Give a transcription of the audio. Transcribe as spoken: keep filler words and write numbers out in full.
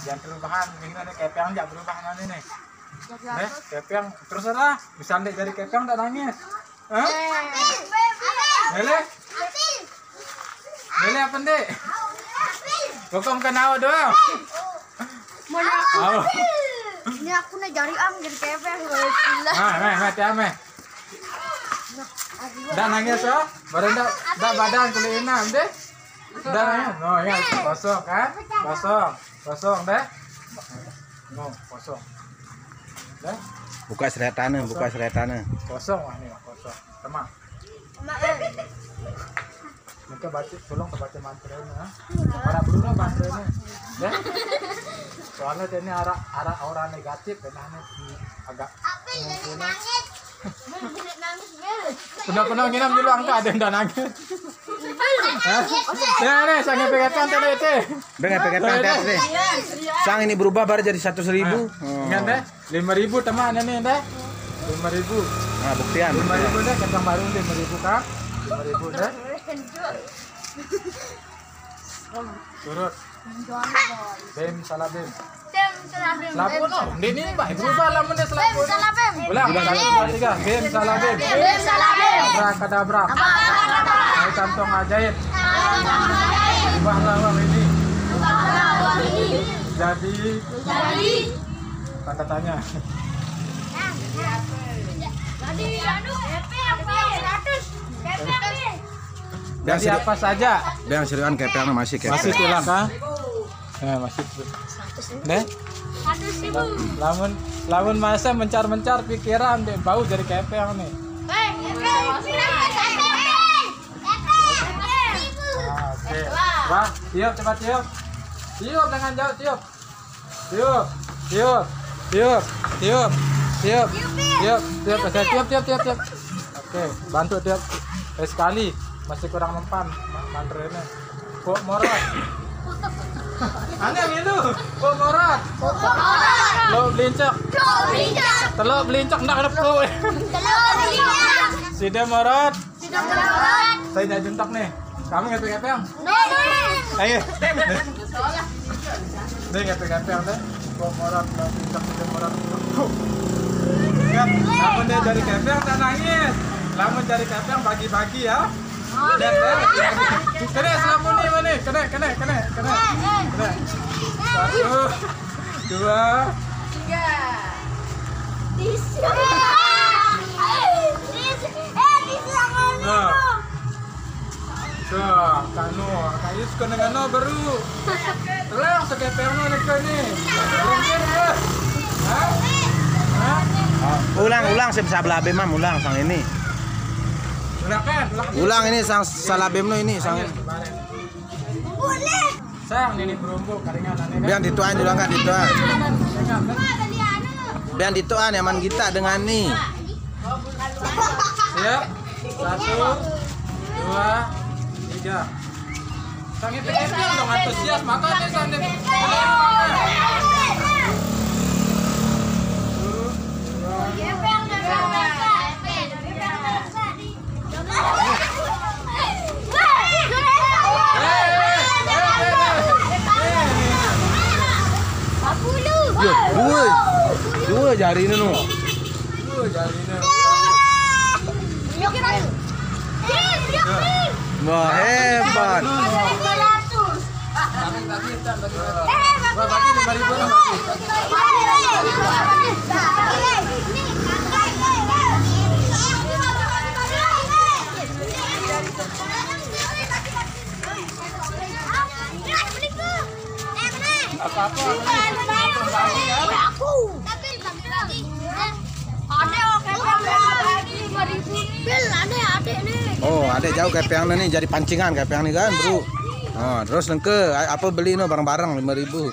Jangan perubahan, ini nih kepeng aja perubahan ini nih. Deh, kepeng terserah, bisa ndek jadi kepeng ndak nangis. Hah? Mele? Mele apa ndek? Hukum kenal doang. Mana? Au. Ini aku nih jari am jadi kepeng. Nah, meh, meh, tiap meh. Ndak nangis, oh? Baru ndak, ndak badan kulit inam deh. Ndak nangis. Oh ya, kosong kan? Kosong. Kosong deh. No, kosong. Deh. Buka seretane, buka seretane. Kosong, wah, ini kosong. Tenang. Minta baca, tolong baca mantra ini, ha? Para belum mantra ini. Ya. Soalnya dia ini arah, arah aura negatif dan aneh agak mungkin. Udah pernah nginam dulu angka ada yang udah nangis. Hah? Ya, nih, saya ngepek-ngepek tadi itu. Udah ngepek-ngepek tadi. Sang ini berubah baru jadi seratus ribu. Nah, ingat deh, lima ribu teman ini deh. Lima ribu. Nah, buktian. Lima ribu deh, kacang baru lima ribu kan? Lima ribu deh. Surut. Bim salah bim. Bim salah bim. Selapuno. Ini, ini, Mbak, berubah lah, mun dia selapuno. Bim salah bim. Ulang, ulang. Satu, dua, tiga. Bim salah bim. Bim salah bim. Abrakadabra. Abrakadabra. Air kantong ajaib. Air kantong ajaib. Ubahlah uang ini. Ubahlah uang ini. Jadi. Jadi. Tanda tanya. Jadi, anu, P P apa? Seratus. P P apa? Jadi apa saja? Yang seriuan kepeng masih kepeng. Masih tulang kah? Nah, masih. Deh. Seratus ribu. Lamun, lamun masa mencar-mencar pikiran deh bau jadi kepeng nih. Hei, kepeng, kepeng, kepeng. Ah, oke. Wah, tiup, coba tiup. Tiup dengan jauh, tiup. Tiup, tiup, tiup, tiup, tiup, tiup, tiup, tiup, tiup, tiup, tiup. Oke, bantu tiup. Eh, sekali, masih kurang mempan ma- mantrenya. Kok morot? Aneh itu, kok morot? Lo belincek. Lo belincek. Telo belincek ndak ada po. Telo belincek. Sida morot. Saya jadi juntak nih. Kamu ngepeng-ngepeng? Ayo. Dia ngepeng-ngepeng deh. Kok orang kalau juntak sudah orang. Ingat, kamu deh dari kepeng tak nangis. Kamu dari kepeng bagi-bagi ya. Deh, deh. Kena selamun nih mana? Kena, kena, kena, kena. Kena. Satu, dua, tiga. Tisu. Tisu. Eh, tisu yang mana? Nah. Tuh, kanu, kayu suka dengan no baru. Terang sekeperno nih ke nih. Mungkin ya. Hah? Hah? Ah, ulang, ulang, saya bisa belabe mam, ulang sang ini. Ulang kan? Ulang ini sang salabem no ini sang. Sang ini perumbu karingan aneh kan? Biar dituan juga kan dituan. Biar dituan ya man kita dengan nih. Siap? Satu, dua, tiga. Sang itu dong antusias, makanya sang itu. Yo, dua. Dua jari ini no. Dua jari ini. Wah, hebat. Apa-apa. Aku. Oh, ada jauh kepeng nih jadi pancingan kepeng nih kan, bro. Oh, terus nengke apa beli no bareng-bareng lima ribu.